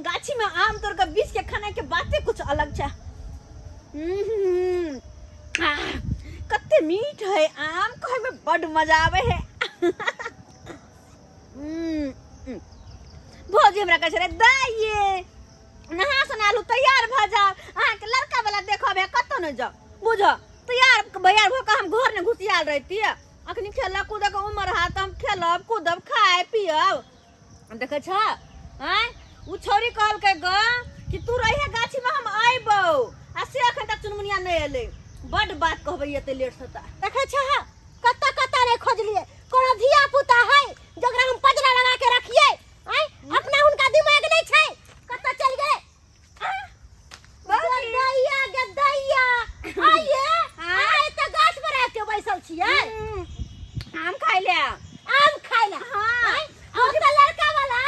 गाछी में आम तोड़ के बीछ के खाने के बाते कुछ अलग छै। हम्म, आह, कते मीठ है आम, खाय में बड मजा आवे है। हम्म, भौजी हमरा कहै छलै, दाइये नहा सोना लू, तैयार भऽ जाओ, अहाँके लड़का वाला देखब है, कतौ नहि जाओ। बुझ तैयार भैयार भऽ कऽ हम घर नहि घुसियाल रहितियै। अखनी खेलऽ कूदऽ के उमर है तऽ हम खेलब कूदब, खाए पियब। देखै छ आँय, उ छौरी कहलकै ग कि तू रहिहे गाछी में, हम अयबौ, आ से अखन तक चुनमुनिया नहि एलै। बड बात कहबै एते लेट से तऽ। देखै छ कतऽ कतऽ रे खोजलियै, कोनो धिया पुता है जकरा हम पजरा लगा के रखियै? आँय, अपना हुनका दिमाग नहि छै, कतऽ चलि गेलै? बाबूजी। गदैया गदैया, आइए आइ तऽ गाछ पर आबि के बैसल छियै। आम खाइ ले। आम खाइ ले? हाँ। आँय, और तऽ लड़का वाला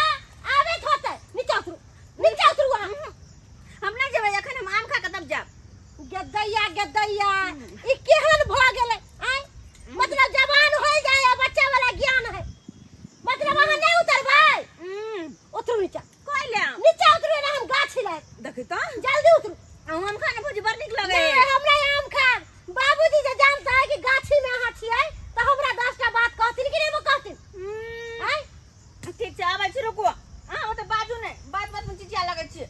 आबैत होतै। नीचा उतरू, नीचा उतरू अहाँ। हम नहि जेबै एखन, हम आम खा के तब जायब। गदैया गदैया, ई केहन भऽ गेलै? आँय, मतलब जवान होल जाय आ बच्चा वाला ज्ञान है। मतलब अहाँ नहि उतरबै? उतरू नीचा। कोई ले नीचा उतरू ना, हम गाछ हिलायब। देखी तऽ। जल्दी उतरू। आम खाना भौजी बड़ नीक लगै। नहि, हम नहि आम खायब। बाबूजी जे जानता है कि गाछी में अहाँ छियै तऽ हमरा 10टा बात कहथिन कि नहि कहथिन? आँय? ठीक छै, आबै छी, रुकू। अहाँ ओतऽ बाजू नहि, बात बात में चिचिया लगै छी।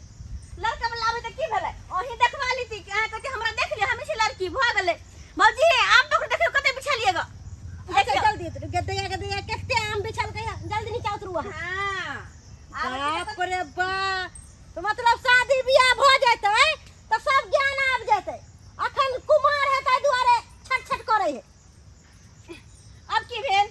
लड़का वाला आबै तऽ की भेलै? अहीं देखबा लीती कि अहाँ कहती हमरा देख लिअ, हमी छी लड़की, भऽ गेलै। भौजी आम पकड़, देखियौ कते बिछलियै ग। अच्छा जल्दी उतरू। गदैया गदैया, कते आम बिछलकै हँ। जल्दी नीचा उतरू अहाँ। हाँ, आबै छी। बाप रे बाप, तऽ मतलब शादी बियाह भऽ जेतै तऽ सब ज्ञान आबि जेतै। अखन कुमार है ताहि दुआरे छट छट करै है। अब की भेल?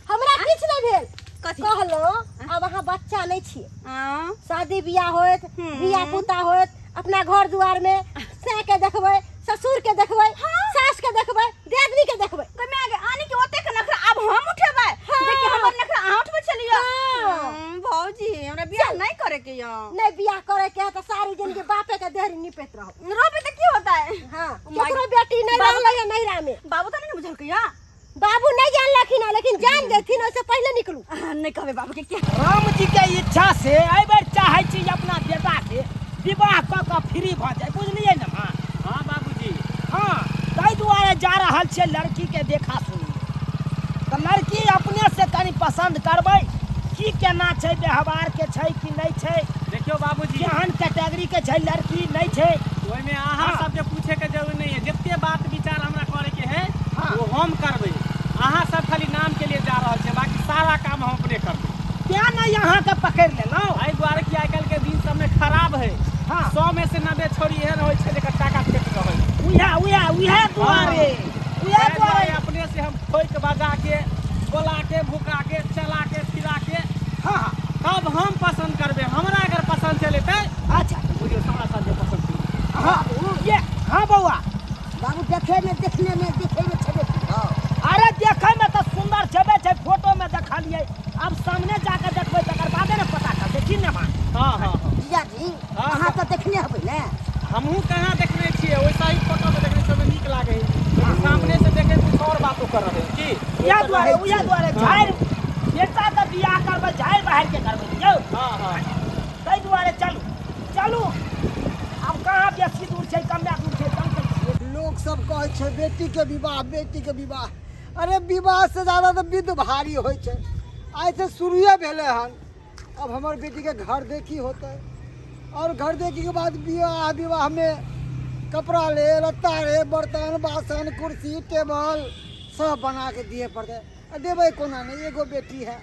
हमरा किछु नहि भेल। कथी? कहलहुँ आब अहाँ बच्चा नहि छियै। हाँ। शादी बियाह होयत, धिया पुता होयत, अपना घर दुआर में सै के देखबै, ससुर के देखबै, सास के देखबै, दियादनी के देखबै। गै माय गै, आनी के ओतेक नखरा आब हम उठेबै? हाँ। देखी हमर नखरा अहाँ उठबै छलियै। हाँ। भौजी हमरा बियाह नहि करे के यऽ। नहि बियाह करे के है तऽ सारी जिंदगी बापे के देहरी निपेत रहू। रहबै तऽ की होतै? हाँ, my- केकरो बेटी नहि बाबू- रहलै है नैहरा में। बाबू तऽ नहि ने बुझलकै यऽ? बाबू नहीं जानलखिन हँ, लेकिन जान जेथिन ओहिसे पहिले निकलू। नहीं कहबे बाबू के क्या। राम जी के इच्छा से एहि बेर चाहै छी अपना बेटा के विवाह कऽ कऽ फ्री भऽ जाय, बुझलियै ने माँ? हाँ बाबूजी। हाँ, ताहि दुआरे जा रहल छियै लड़की के देखा सुनी। तऽ लड़की अपने से कनि पसन्द करबै की केना छै, व्यवहार के छै कि नहि छै। देखियौ बाबूजी, केहन कैटेगरी के छै लड़की, नहि छै। ओहिमे अहाँ हाँ। सबके पूछे के जरूरत नहीं है। जते बात विचार हमरा करे के है हाँ। वो हम करबै, अहाँ सब खाली नाम के लिए जा रहल छियै, बाकी सारा काम हम अपने करबै। तें ने अहाँके पकड़ि लेलहुँ। एहि दुआरे कि आइ काल्हि के दिन सबमे खराब है। हाँ। 100 में से 90 छोरी एहन होइ छै जेकर टाका फेट रहल है। उएह उएह उएह दुआरे, उएह ताहि दुआरे दुआरे अपने से हम ठोकि बजा के, बोला के, भुका के, चला के, फिरा के, हाँ, हाँ। तब हम पसंद करबै। हमरा अगर पसंद चले ते अच्छा बुझियौ हमरा साथ जे पसंद चलि। हाँ, ये, हाँ बौआ। बाबू देखे में, देखने में, देखे में छेबे की? हाँ। अरे देखे में तो सुंदर छेबे छै, फोटो में देखलियै, अब सामने जाके देखबै तकर बादे ने पता चलतै, की ने माँ? हाँ, हाँ, हाँ। जीजाजी, हाँ, अहाँ तऽ देखने हेबै ने? हमहूँ कहाँ देखने छियै, वैसा ही फोटो में देखने छियै, ओहिमे नीक लागै है, लेकिन सामने से देखे कुछ और बात ओकर रहै की? इएह दुआरे, उएह दुआरे हाँ। झाड़ि बेटा के बियाह करबै, झाड़ि बाहर के करबै यौ। हाँ, हाँ। ताहि दुआरे चलू चलू, आब कहाँ बेसी दूर छै, कमे दूर छै, चलते छियै। लोक सब कहै छै बेटी के विवाह, बेटी के विवाह, अरे विवाह से ज्यादा तऽ विध भारी होइ छै। आइ से शुरुए भेलै हन। अब हमर बेटी के घर देखी होतै, और घर देखी के बाद विवाह, विवाह में कपड़ा ले, लत्ता रे, बर्तन बासन, कुर्सी टेबल सब बना के दिए पड़तै। आ देबै कोना नहि, एगो बेटी है।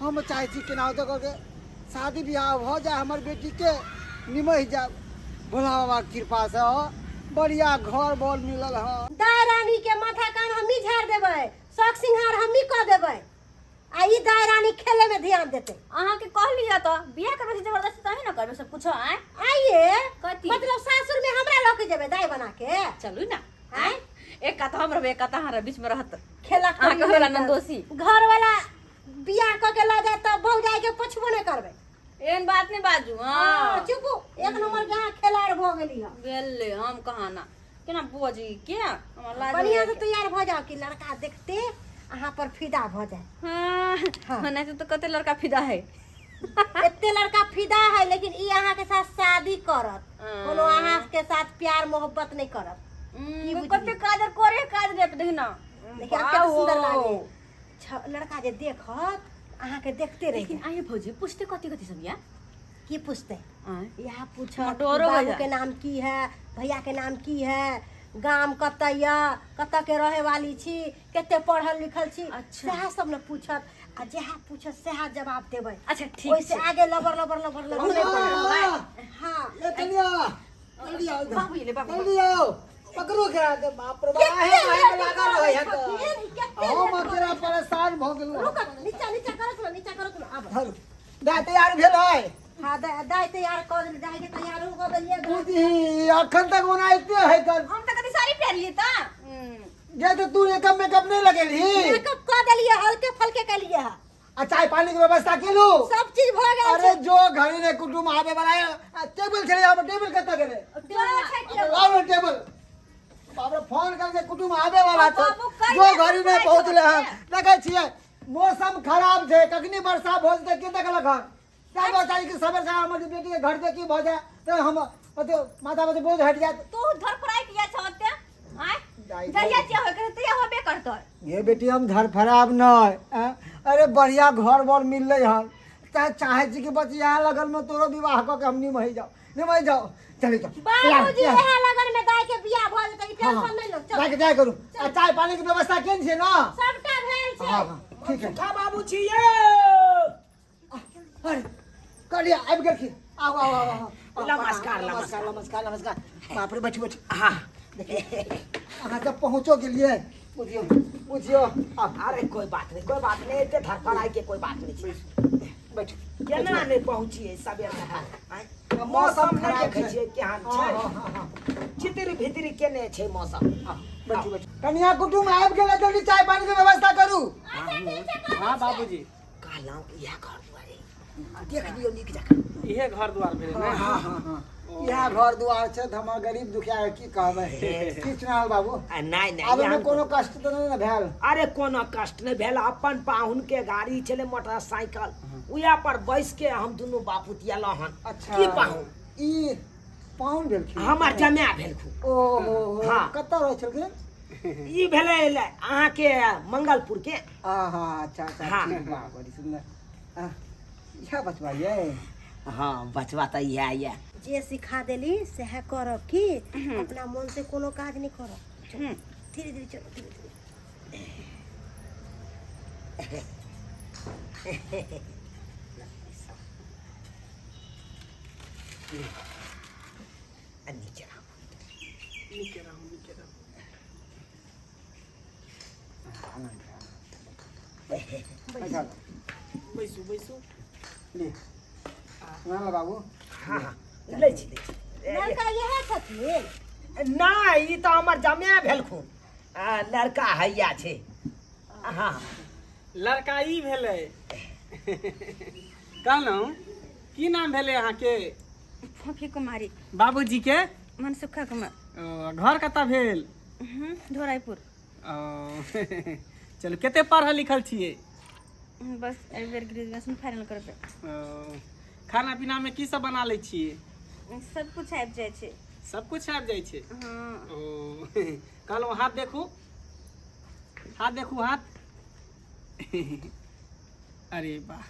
हम चाहै छी केनाहितो कऽ के शादी बियाह भऽ जाय हमर बेटी के, निमहि जाय भोला बाबा के कृपा से बढ़िया घर बर मिलल है। दाय रानी के माथा कान हमही झाड़ देबै, शौक सिंगार हमही कऽ देबै, आ ई दाय रानी खेले में ध्यान देतै। अहाँ के कहलियै तऽ बियाह करबै छी जबरदस्ती तऽ अहीं ने करबै सब कुछो। आँय? आइए। कथी? मतलब सासुर में हमरा लऽ के जेबै दाय बना के? चलू ना। आँय? एक कथा हम रहबै, एक कथा अहाँ रहबै, बीच में रहत खेला। अहाँके घरवाला नन्दोसी। घर वाला बियाह कऽ के लऽ जाय तऽ भौजाई के पुछबो नहि करबै। एहन बात नहि बाजू। हाँ, हाँ। चुपू, एक नंबर के अहाँ खेलाड़ भऽ गेली हँ। गेलै हम कहाँ ना केना बजी के हमरा लाज बढ़िया से होइए। तैयार भऽ जाओ कि लड़का देखते अहाँ पर फिदा भऽ जाए। हाँ, हाँ। नहीं तो कते लड़का फिदा है। एते लड़का फिदा है, लेकिन ई अहाँ के करत, कोनो अहाँ के साथ प्यार मोहब्बत नहीं करत। की बुझलियै? कते काजर करे काज रे देखना। देखिए आब कते सुंदर लागे लड़का जे देखत अहाँ के देखते रही। लेकिन आइए भौजी, पूछते कथी कथी सब या? की पूछते? आँय? इएह पूछत। मटोरो बाबू भैया। के नाम की है, भैया के नाम की है, गाम कतऽ यऽ, कतऽ के रहे वाली छी, कते पढ़ल लिखल छी। अच्छा। सएह सब ने पूछत, आ जएह पूछत सएह जवाब देबै। अच्छा ठीक ओहिसे छै। आगे लबर लबर लबर लबर नहि करबै। हाँ। ए कनिया, जल्दी आओ इधर। बाबू एलै, बाबू। जल्दी आओ, पकड़ू एकरा के। बाप रे बाप, कते आहे लेट आहे लागल करै रहै है तऽ। छथिन, कते हम लेट अकेला परेशान भऽ गेलहुँ। रुक, नीचा नीचा करत ने, नीचा करत ने आब। धरू। दाय तैयार भेल है? हाँ, दाय दाय तैयार कऽ देली, दाय के तैयार हो कऽ देलियै। बुझी अखन तक ओनाहिते है कर। हम तऽ कथी साड़ी पहिरलियै तऽ। जे तऽ तू मेकअप मेकअप नहि लगेलही? मेकअप कऽ देलियै, हल्के फल्के केलियै है। आ चाय पानी के व्यवस्था केलू? सब चीज भऽ गेल अरे छै। जो घड़ी ने कुटुम आबे वाला है, आ टेबुल छलै हमर, टेबुल कतऽ गेलै? जो छै कि लाउ ने टेबुल। बाप रे, फोन करके कुटुम आबे वाला छै। बाबू, कहिया जो घड़ी ने पहुँचलै पहुँचले हन। छै? देखै छियै मौसम खराब छै, कखनी वर्षा भऽ जेतै के देखलक हन। ताहि बचाई कि सबेर सकाल हमर बेटी के घर देखी भऽ जाय तऽ हम ओते माथा पर बोझ हटि जायत। तू धरफड़ाई किया छौ ओते? आँय? जाइ जहिया जे होय के तहिया होबे करतै। ये बेटी, हम धरफड़ाब नहि आँय? अरे बढ़िया घर बर मिललै हन, तैं चाहै छी कि बस इएह लगनमे तोरो विवाह कऽ के हम निमहि जाउ, निमहि जाउ। चलि जाउ। बाबूजी, इएह लगन में दाई के बियाह भऽ जेतै, ई टेंशन नहि लो। चल। जाके जाय करू। आ चाय पानी के व्यवस्था केने छियै ने? सबटा भेल छै। हँ हँ, ठीक है। सुखा बाबू छी यौ। अरे कहलियै आबि गेलखिन। आउ आउ आउ आउ। नमस्कार। नमस्कार नमस्कार नमस्कार। बाप रे, बैठू बैठू। हाँ। अहाँ सब पहुँचो गेलियै, बुझियौ बुझियौ आउ। अरे कोई बात नहीं, कोई बात नहीं, एते धड़फड़ाई के कोई बात नहीं छै। बैठू। केना नहि पहुँचियै सबेर सकाल, आँय? मौसम मौसम नहि खराब देखै छै। छियै केहन हँ, छै? हँ, हँ, हँ। चितरी भितरी केने छै मौसम। आउ, बैठू बैठू। कनिया कुटुम आबि गेलै, जल्दी चाय पानी के व्यवस्था करू। हाँ बाबूजी। कहलहुँ कि इएह घर दुआरे देख लियौ नीक जकाँ। इहे घर दुआर भेलै ने? हँ हँ हँ, इएह घर दुआर छै। तऽ हमर गरीब दुखिया के की कहबै, की सुनाल बाबू? आ, नहि नहि। आबे में एहन कोनो कष्ट तऽ नहि ने भेल? अरे कोनो कष्ट नहि भेल। अपन पाहुन के गाड़ी छलै, मोटरसाइकिल, उएह पर बैस के हम दुनू बापूत एलहुँ हन। अच्छा। की पाहुन? ई पाहुन भेलखिन? हमर जमाए भेलखुन। ओ हो हो। हाँ। कतऽ रहै छलखिन? ई भेलै अहाँके मंगलपुर के। हाँ हाँ, अच्छा अच्छा। हाँ। ठीक, वाह, बड़ी सुंदर। इएह बचवा ये? हाँ, बचवा तऽ इएह यऽ। जे सिखा देली सएह करब की, अपना मन से कोनो काज नहि करब। चलू, धीरे धीरे चलू, धीरे धीरे। आ नीचे राखू। नीके रहू, नीके रहू। बैठल। बैसू बैसू। ले सुना बाबू। हाँ हाँ, लै छी लै छी। लड़का इएह छथिन? नहि, ई तऽ हमर जमाए भेलखुन, आ लड़का हैया छै। हाँ। लड़का ई भेलै। कहलहुँ की नाम भेलै अहाँके? फोफी कुमारी। बाबूजी के? मनसुखा कुमार। ओ, घर कतऽ भेल? धोराईपुर। ओ, चलू, कते पढ़ल लिखल छियै? बस एहि बेर ग्रेजुएशन फाइनल करबै। ओ, खाना पीनामे की सब बना लै छियै? सब कुछ आबि जाइ छै। सब कुछ आबि जाइ छै? हँ। ओ, कहलहुँ हाथ देखू, हाथ देखू, हाथ। अरे वाह,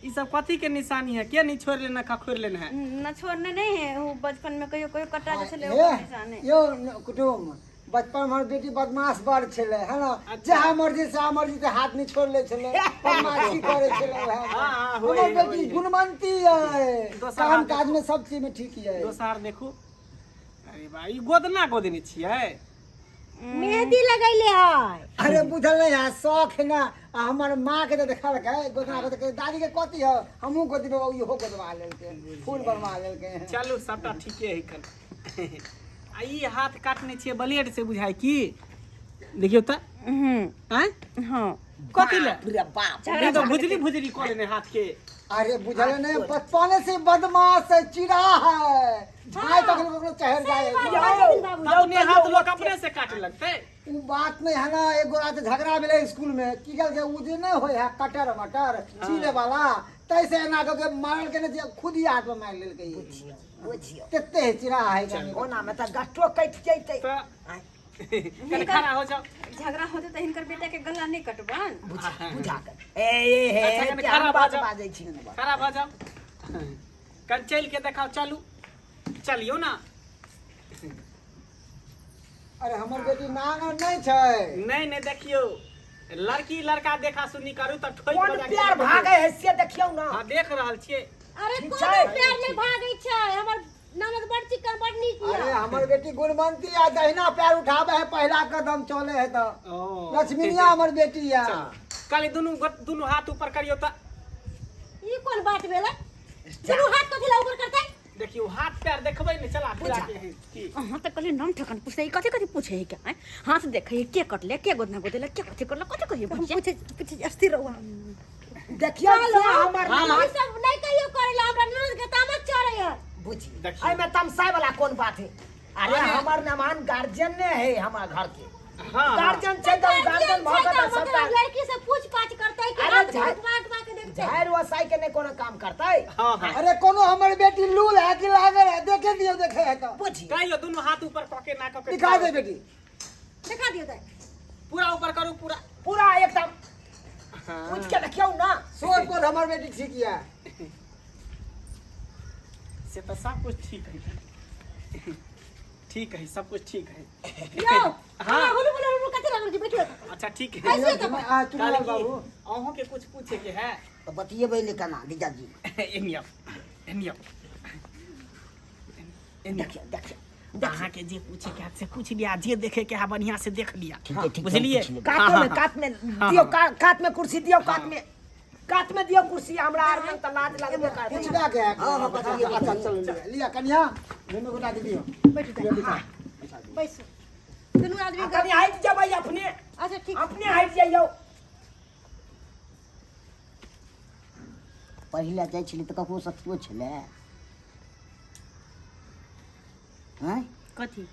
ई सब कथी के निशानी है? के नहीं छोड़ लेना, खखोर लेना है? न छोड़ने नहीं है, वो बचपन में कहियो कहियो कटा जाइ छलै, हे, ओकर निशान है। यौ कुटुम, बचपन में हमर बेटी बदमाश बड़ छलै है ना, जहाँ मर्जी सएह मर्जी से हाथ नहीं छोड़ लै छलै, बदमाशी करै छलै वएह। हाँ, हाँ, होय, हमर बेटी होय। गुणवंती अइ, दोसर काम हाथ काज में सब चीज में ठीक अइ। दोसर देखू। अरे बा, ई गोदना गोदने छियै? मेहंदी लगैले है। अरे बुझल नहीं है, शौक है ना। आ हमर माँ के तऽ देखलकै गोदना गोद, दादी के कथी है, हमहूँ गोदबै। इहो गोदवा लेलकै, फूल बनवा लेलकै। चलू, सबटा ठीके है कन। आ ई हाथ काटने छियै ब्लेड से बुझाय की? देखियौ तऽ। आँय? हाँ। कथी ले? बाप रे बाप। ई तऽ भुजली भुजली कऽ लेने हाथ के। अरे बुझल नहीं, बचपने से बदमाश है, चिड़ा है, झाय तक ककरो चढ़ जाए। अपने हाथ लोक अपने से काटे लगतै। उ बात नहीं है ना। एक गोरा से झगड़ा भेलै स्कूल में, की कहलकै, उ जे नहीं होय है कटर मटर छीले वाला, तैसे एना कऽ के मारल के नहि खुद ही हाथ में मारि लेलकै ई। बुझियौ तेते चिरा है कनी। ओना में तऽ गट्टो कटि जैतै तऽ कनि खड़ा हो जाओ। झगड़ा होते तऽ हिनकर बेटा के गला नहि कटबन। बुझा बुझा कर ए ए हे। अच्छा, कनि केहन खड़ा भऽ बात जाउ। बाजै छी। खड़ा भऽ जाओ, कनि चलि के देखाओ। चलू, चलियौ ना। अरे हमर बेटी नांगर नहि छै। नहीं नहीं, देखियौ लड़की लड़का देखा सुनी करू तऽ ठोकि कोन बजा के प्यार भागे है से देखियौ ना। हाँ, देख रहल छियै। अरे ठीक कोनो छै। प्यार नहि भागै छै, हमर ननद बड़ चिकन, बड़ नीक अरे यऽ। हमर बेटी गुणवंती आ दहिना पैर उठावे है पहला कदम चले है तऽ ओ लक्ष्मीनिया हमर बेटी है। कहली दुनू दुनू हाथ ऊपर करियौ तऽ। ई कोन बात भेलै? दुनू हाथ कथी ला ऊपर करतै? देखियौ हाथ पैर देखबै ने चला फिरा बुझा। के है की। अहाँ तऽ कहलियै नाम ठेकान पूछै, ई कथी कथी पूछै है क्या? आँय? हाथ देखै है, के कटले, के गोदना गोदेले, के कथी करले, कथी कहियै हम भैया? पूछे पूछे, स्थिर रहू अहाँ। देखियौ से हमर हाँ, ई सब नहि कहियो करै ला, हमरा ननद के तामस चढ़ै है। बुझी देखियौ। एहिमे तमसाय वाला कोन बात है? अरे अरे। हमर नमान गार्जियन ने है हमरा घर के। हाँ हाँ। गार्जियन छै तऽ गार्जियन भऽ छै के तऽ तऽ सबटा मतलब लड़की से पूछ पाछ करतै कि अरे हाथ उठवा उठवा के देखतै? झाड़ि वसाई के नहि कोनो काम करतै। हाँ हाँ। अरे कोनो हमर बेटी लूल है कि लागल है, देखे दियौ, देखे है तऽ बुझी कहियौ दुनू हाथ ऊपर कऽ के ना कऽ के दिखा दे बेटी। देखा दियौ तऽ। पूरा ऊपर करू, पूरा पूरा एकदम पूछ के देखियौ ना। सोच पर हमर बेटी ठीक है। से तऽ सब कुछ ठीक है, ठीक है, सब कुछ ठीक है। यौ। हाँ। हाँ, हुलु बुलु हुलु कथी लागल छी? बैठियौ तऽ। अच्छा ठीक है। कैसे तऽ आ चुनलाल कहली कि बाबू अहूँ के कुछ पूछे के है। तऽ बतियेबै ने केना जीजाजी? एनियो एनियो एनियो। देखियौ देखियौ। अहाँ के जे पूछे के है से पूछ लिया, जे देखे के है बढ़िया से देख लिया। ठीक है, ठीक है, बुझलिए? पूछ लेबै। कातो में कात में दियौ, कात में कुर्सी दियौ, कात में कात में दियौ कुर्सी। हमरा आर में तऽ लाज लगबे करतै। पूछबा के है। हाँ, हाँ, बतियेबै। अच्छा चलो, लिया लिया कन्या, दुनू गोटा के दियौ। बैठू तऽ। दियौ। बैसू दुनू आदमी। आ कनि हटि जेबै अपने। अच्छा ठीक। अपने हटि जइयौ। पहिले जाइ छलै तऽ ककरो सखियो छलै? आँय? कथी?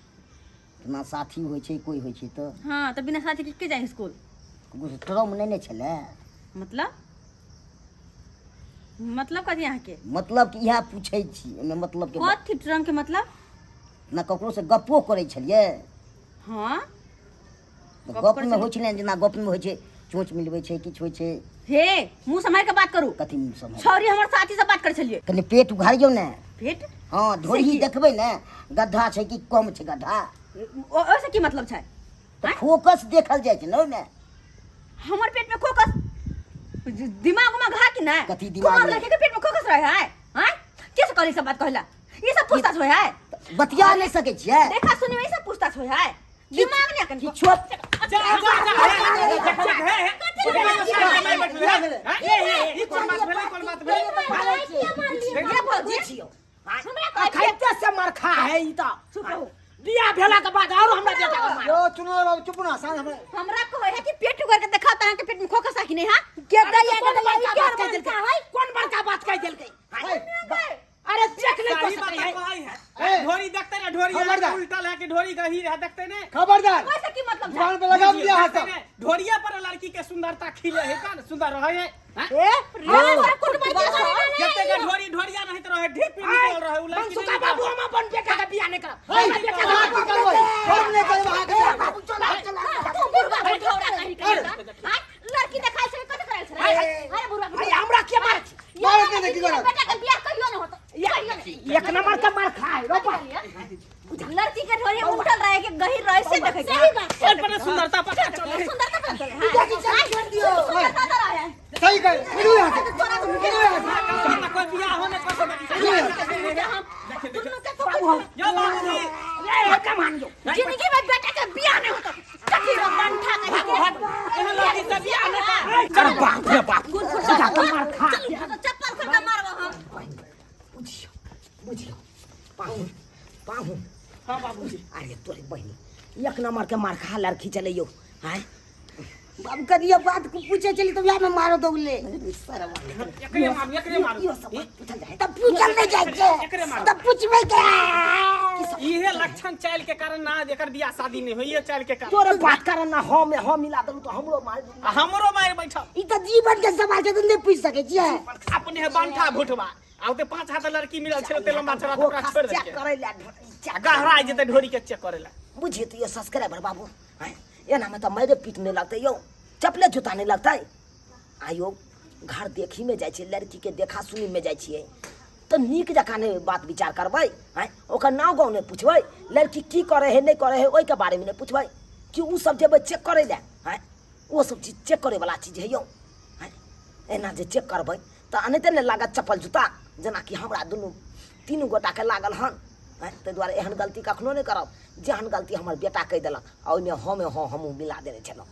ना साथी होइ छै, कोइ होइ छै तऽ? हाँ, तऽ बिना साथी के के जाय स्कूल? ककरो ट्रम नहि ने छलै। मतलब मतलब कथी अहाँके? मतलब कि इएह पूछै छी, एहिमे मतलब के बात। कथी ट्रंक के मतलब? ना ककरो से गप्पो करै छलियै? हाँ। तऽ गप गपमे करै होइ छलै, जेना गपमे होइ छै, चोंच मिलबै छै, किछु होइ छै। हे, मुँह सम्हारि के बात करू। कथी मुँह सम्हारि? छौरी हमर साथी से बात करै छलियै। कनि पेट उघारियौ ने। पेट? हँ, ढोरही। से की? देखबै ने गड्ढा छै कि कम छै गड्ढा। ओहिसँ की मतलब छै? तऽ फोकस देखल जाइ छै ने ओहिमे। हमर पेट में खोकस दिमाग में घा कि नहीं? कथी दिमाग कुमार में? लड़की के पेट में खोकस रहे है? हैं, के से कहली सब बात कहला? ये सब पूछताछ होय है? बतिया नहि सकै छियै? देखा सुनी में ये सब पूछताछ होय है? दिमाग नहीं कन किछो जा जा जा, हे हे, ई कोन बात भेलै? कोन बात भेलै? ये भौजी। बुझियौ। हमरा कहै छै। अखैते से मरखा है ई तऽ। चुप रहू। बियाह भेला के बाद और हमरा बेटा के मार। यो चुनलाल बाबू, चुप ना, साँझ हमरा हमरा कहै है कि पेट उघार के देखा त अहाँ के पेट में खोकस है कि नहीं? हां। के दैया कोन के दैया, बड़का ई बात केहन कहि देलकै? मनसा है? कोन बड़का बात कहि देलकै? हे, अरे चेक नहीं सही कर बात सकै है। कहै है। ढोरी देखते ने, ढोरी खबरदार। उल्टल है कि ढोरी गहीर है, देखते ने। खबरदार। ओइसे की मतलब छै? जुबान पे लगाम दिया है देखते सब। ने, ढोरिया पर लड़की के सुंदरता खिले है का सुंदर रहे है? हैं? ए, रे, तोरा कुटुम्ब के बारे में जते के ढोरी ढोरिया नहीं रहे, ढेपी निकल रहे उ लड़की। मनसुखा बाबू, हम अपन बेटा के बियाह नहीं करब। हे, हमरा बेटा के अहाँ की करबै? हम नहि करबै अहाँके बियाह। बाबू चला चला। तू बुढ़वा बुढ़ौरा कहीं कहीं का हां, लड़की देखाइ छै, कथि करै छै? अरे बुढ़वा। अरे हमरा के मार छी? मारत नहि, की करत? बेटा के बियाह कहियो न होतो, कहियो नहीं। एक नंबर के मार खा है रोपा। लड़की के ढोरी उठल रहे के गहीर रहे से देखे के। सही बात। ओइ पर सुंदरता पता चले है। सुंदरता पता चले, हां, सुंदरता तो रहे। सही कह, निकलो यहाँ से, निकलो यहाँ से। ना कोई बियाह होने को दुनू के तो यो बाबूजी। रे कमान जो। जिंदगी में बेटा के बियाह नहीं होतो। कथी रो बंठा कहीं के। एहन लड़की से बियाह नहीं कर। अरे बाप रे बाप। गुड़ फुट सीधा के मार खा। चल, चप्पल खोल के मारबो हम। बुझियो बुझियो, पाहु पाहु। हां बाबूजी। अरे तोरे बहिनी एक नंबर के मार खा लड़की चले यो। हाय बाबू, करिया बात को पूछे चली तो में मारो दौले। एकरे मारू, एकरे मारू। इहो सब बात पूछल जाए? तब पूछल नहीं जाइ छै। एकरे मारू। तब पूछबै के? की इहे लक्षण चाइल के कारण ना एकर बियाह शादी नहीं होई, इहे चाइल के कारण। तोरे बात कारण ना हम हम मिला देलू तो हमरो मार आ हमरो मार बैठल। ई तऽ जीवन के सवाल छै तऽ नहि पूछि सकै छियै। अपने है बंठा भुटवा आ ओते 5 हाथ लड़की मिलल छै, ओते लंबा चौड़ा तऽ ओकरा छोड़ि चेक देलकै। करै लए आ गहरा जेतै ढोरी के चेक करै लए। बुझिए तऽ यो सब्सक्राइबर बाबू, आँय, एनामे तऽ मारे पीट नहि लगतै यौ, चपले जूता नहि लगतै। आयो घर देखीमे जाइ छियै, लड़कीके देखा सुनीमे जाइ छियै तऽ नीक जकाँ नहि बात विचार करबै? आँय, ओकर नाव गाँव नहि पुछबै? लड़की की करै है नहि करै है ओहिके बारेमे नहि पुछबै कि ओ सब जेबै चेक करै लए? आँय, ओ सब चीज चेक करैवला चीज है यौ। आँय, एना जे चेक करबै तऽ एनाहिते ने लागत चप्पल जूता, जेनाकि हमरा दुनू तीनू गोटाके लागल हन। आँय, ताहि दुआरे एहन गलती कखनो नहि करब जेहन गलती हमर बेटा कहि देलक आ ओहिमे हमे हँ हमहूँ मिला देने छलहुँ।